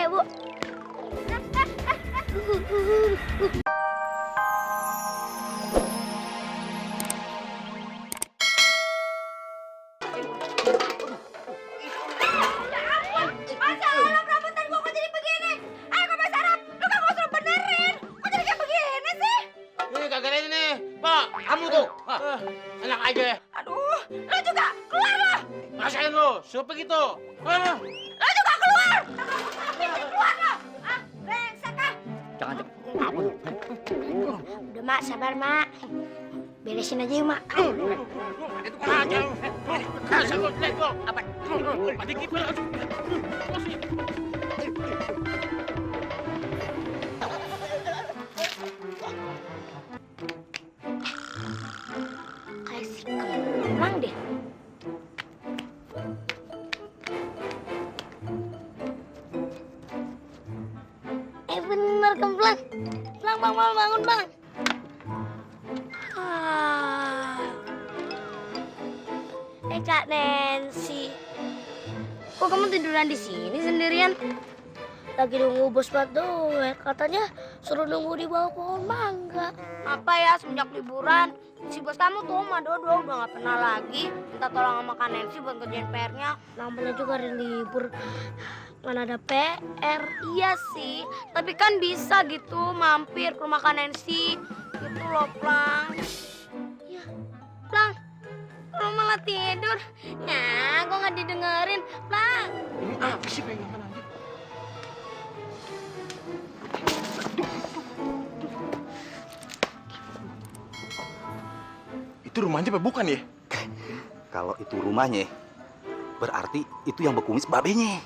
ya, Bu. Masa alam rambutan gua kok jadi begini? Ayo ke Mas Arab, lu kan gua suruh benerin. Kok jadi kayak begini sih? Ini kagak ada ini. Pak, kamu tuh. Enak aja. Aduh, lu juga keluar lo. Rasain lu, siapa gitu? Lu juga keluar. Keluar lo. Ah, brengsek ah. Jangan. Udah, Mak, sabar, Mak. Beresin aja yuk, Mak. Itu aja. Kasih lu, lihat lu. Apa? Ada kiper. Kayak si Kemang deh. Bener, Kemplang. Bang, bangun, Bang. Kak Nancy. Kok kamu tiduran di sini sendirian? Lagi nunggu bos buat doet. Katanya suruh nunggu di bawah pohon mangga. Apa ya, semenjak liburan si bos kamu tuh Oma Dodo udah gak pernah lagi minta tolong sama Kak Nancy buat ngerjain PR-nya. Namanya juga hari libur, mana ada PR. Iya sih, tapi kan bisa gitu mampir ke rumah Kak Nancy. Gitu loh, Plang. Iya, Plang. Lo malah tidur. Nah, gue gak didengerin, Plang. Ini apa sih pegangan aja? Itu rumahnya apa bukan ya? Kalau itu rumahnya, berarti itu yang bekumis babenya.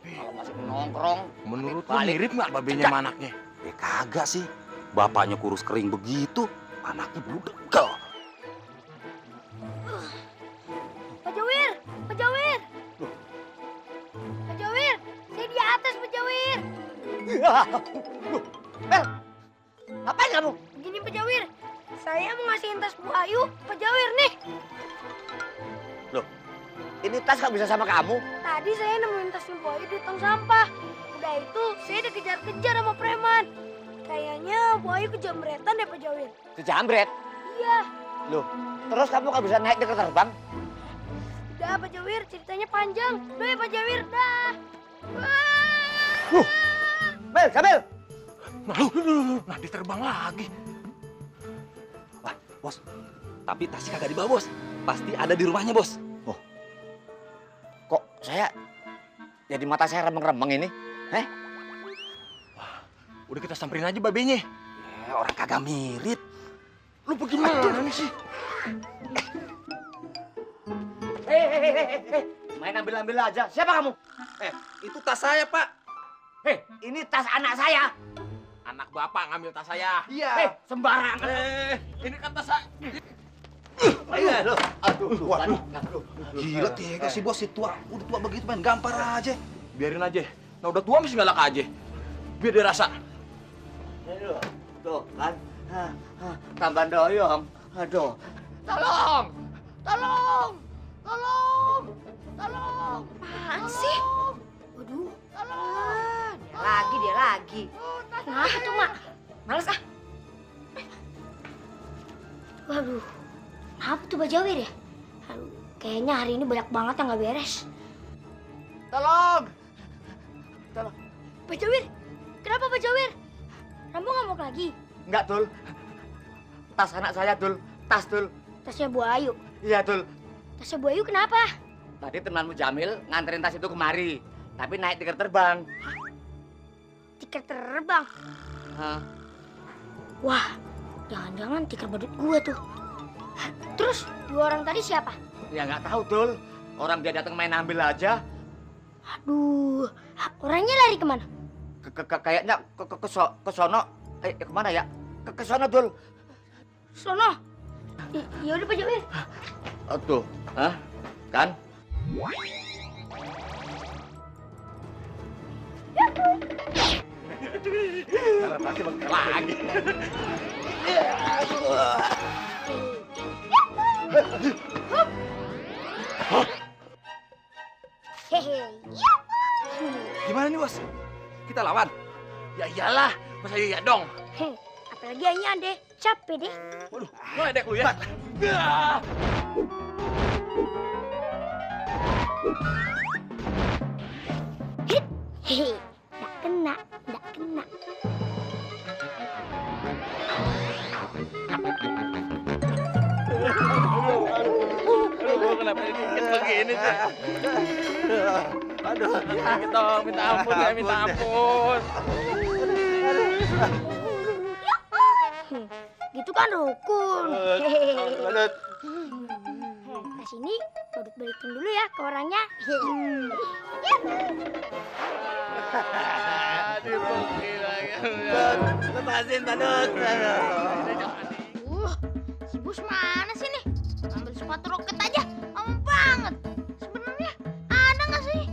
Kalau masih nongkrong, Menurut lu balik. mirip nggak babenya sama anaknya? Kagak sih. Bapaknya kurus kering begitu, anaknya budegel. Pak Jawir, Pak Jawir. Pak Jawir, saya di atas, Pak Jawir. Ngapain kamu? Begini, Pak Jawir. Saya mau ngasihin tas Bu Ayu, Pak Jawir nih. Ini tas gak bisa sama kamu? Tadi saya nemuin tas Bu Ayu di tong sampah. Udah itu, saya dikejar-kejar sama preman. Kayaknya Bu Ayu kejamretan deh, Pak Jawir. Kejamret? Iya. Loh, terus kamu gak bisa naik dekat terbang? Udah, Pak Jawir, ceritanya panjang. Udah ya, Pak Jawir, dah. Bel, Sambil! Nah, diterbang lagi. Wah, bos. Tapi tasnya kagak dibawa, bos. Pasti ada di rumahnya, bos. Kok saya jadi mata saya remeng-remeng ini? Udah kita samperin aja babenya. Ya, orang kagak mirip. Lu bagaimana nih sih? Main ambil-ambil aja. Siapa kamu? Itu tas saya, Pak. Ini tas anak saya. Anak bapak ngambil tas saya. Iya. Sembarangan. Ini kan tas saya. Waduh. Gila tega sih, bos. Si tua. Udah tua begitu main gampar aja. Biarin aja. Nah udah tua masih galak aja. Biar dia rasa. Tuh kan. Tambah doyong. Aduh. Tolong. Tolong. Tolong. Tolong. Apaan sih? Waduh. Tolong. Dia lagi. Nah, tuh, Mak. Males ah. Waduh. Apa tuh Pak Jawir ya? Aduh, kayaknya hari ini banyak banget yang nggak beres. Tolong. Pak Jawir, kenapa Pak Jawir? Rambo ngamuk lagi? Enggak, Dul. Tas anak saya, Dul. Tas, Dul. Tasnya Bu Ayu. Iya, Dul. Tasnya Bu Ayu kenapa? Tadi temanmu Jamil nganterin tas itu kemari. Tapi naik tiket terbang. Tiket terbang. Hah? Wah, jangan-jangan tiket badut gua tuh. Terus dua orang tadi siapa? Ya nggak tahu, Dul. Orang dia datang main ambil aja. Aduh, orangnya lari kemana? Kayaknya ke sono. Kemana ya? Ke sono, Dul. Sono. Ya udah Pak Jawir. Aduh, hah? Kan? Karena pasti bakal lagi. Hehe. kita lawan. Ya iyalah, masa iya dong. Apalagi hanya deh, capek deh. Waduh, ngeledek lu ya. Hehe, nggak kena, nggak kena. Aduh, kenapa dikit begini sih? Aduh, Sakit dong, minta ampun ya, minta ampun. Gitu kan rukun. Badut. Nah sini, Badut balikin dulu ya ke orangnya. Aduh, gila. Lepasin Badut. Si bos mana sih nih? Ambil sepatu roket aja, lama banget. Sebenarnya ada nggak sih?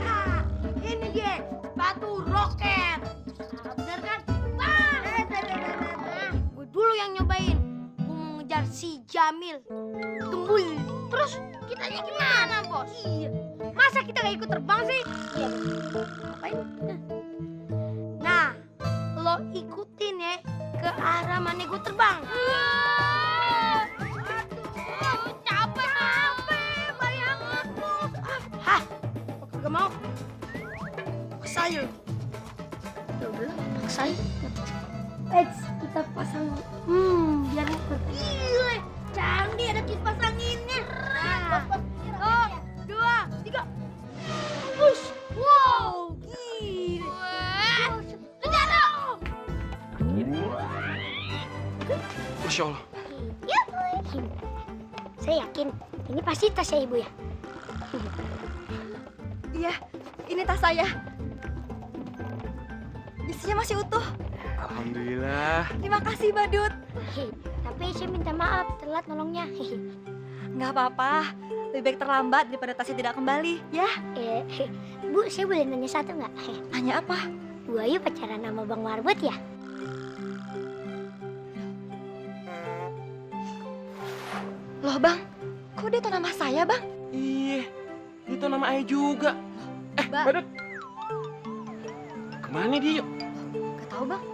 Ah, ini dia sepatu roket. Bener kan? Gue dulu yang nyobain. Gue mau ngejar si Jamil. Gembul. Terus kitanya gimana, bos? Iya. Masa kita nggak ikut terbang sih? Iya. Ngapain? Nah, lo ikutin ya ke arah mana gue terbang. Aduh, capek, bayangan bos. Hah? Kok gak mau? Sayur. Ya udah, paksain. Kita pasang. Biar ikut. Gile, canggih ada kipas anginnya. Nah, 1, 2, 3. Push. Wow, gile. Kejar dong. Masya Allah. Saya yakin ini pasti tasnya ibu ya. Iya, ini tas saya. Isinya masih utuh. Alhamdulillah. Terima kasih, Badut. Tapi saya minta maaf telat nolongnya. Nggak apa-apa. Lebih baik terlambat daripada tasnya tidak kembali. Ya, Bu, saya boleh nanya satu nggak? nanya apa? Bu Ayu pacaran sama Bang Marbot ya? Loh, Bang. Kok dia tahu nama saya, Bang? Iya, itu nama ayah juga. Bang. Badut. Kemana dia yuk? Gak tahu, Bang.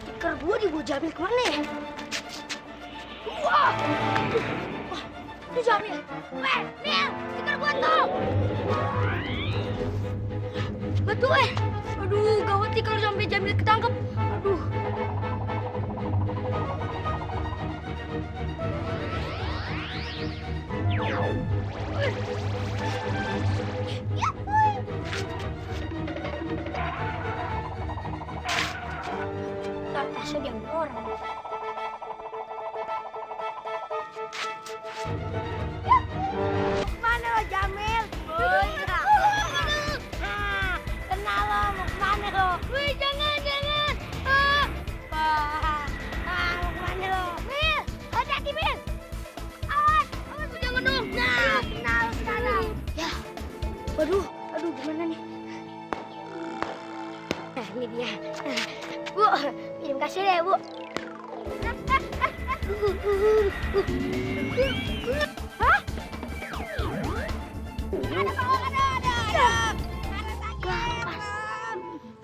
Tikar gua dibawa Jamil kemana ya? Wah, itu Jamil. Weh, Nil, tikar gua tuh. Betul Aduh, gawat nih kalau sampai Jamil ketangkep. Aduh. Ntar tasnya diambil orang. Mana lo, Jamil? Kenal lo, mau kemana lo? Wih, jangan. Mau kemana lo? Mil, hati-hati, Mil. Awas, jangan dong. Nah, kenal sekarang. Ya, waduh, gimana nih? Nah, ini dia. Bu, minum kasih deh, Bu. Hah?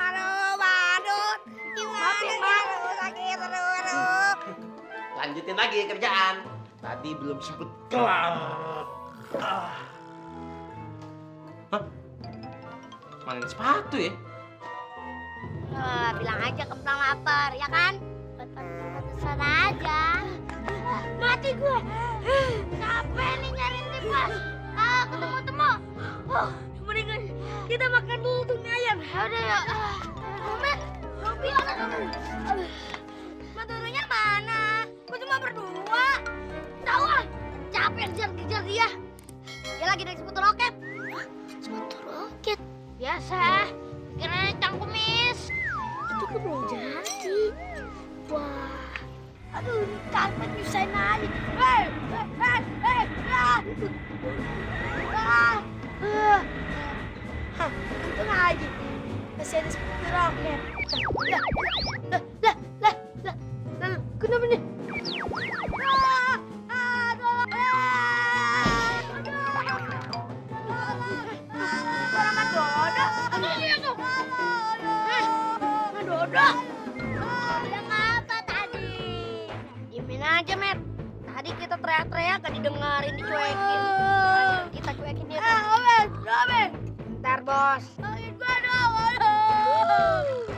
Aduh, Badut. Gimana? Aduh, sakit. Aduh. Lanjutin lagi kerjaan. Tadi belum sempet kelar. Hah? Mana sepatu ya? Bilang aja kentang lapar, ya kan? Pantesan aja. Mati gue. Capek nih nyariin tipas. Ketemu-temu. Mendingan kita makan dulu tuh mie ayam. Udah ya. Momen, Robi mana dulu? Motornya mana? Gue cuma berdua. Tahu ah, capek kejar-kejar dia. Dia lagi naik sepatu roket. Sepatu roket. Biasa, kira cangkumis. Itu kan belum jadi. Wah. Aduh, ini karpet nyusahin aja. Hei. Untung aja. Masih ada sepatu roket. Lah. Kenapa nih? Orang Dodo. bro. Yang apa tadi? Diemin aja, Met. Tadi kita teriak-teriak gak didengerin, dicuekin. Kita cuekin dia. Robin, Robin. Ntar, Bos. Tolongin gua dong, aduh.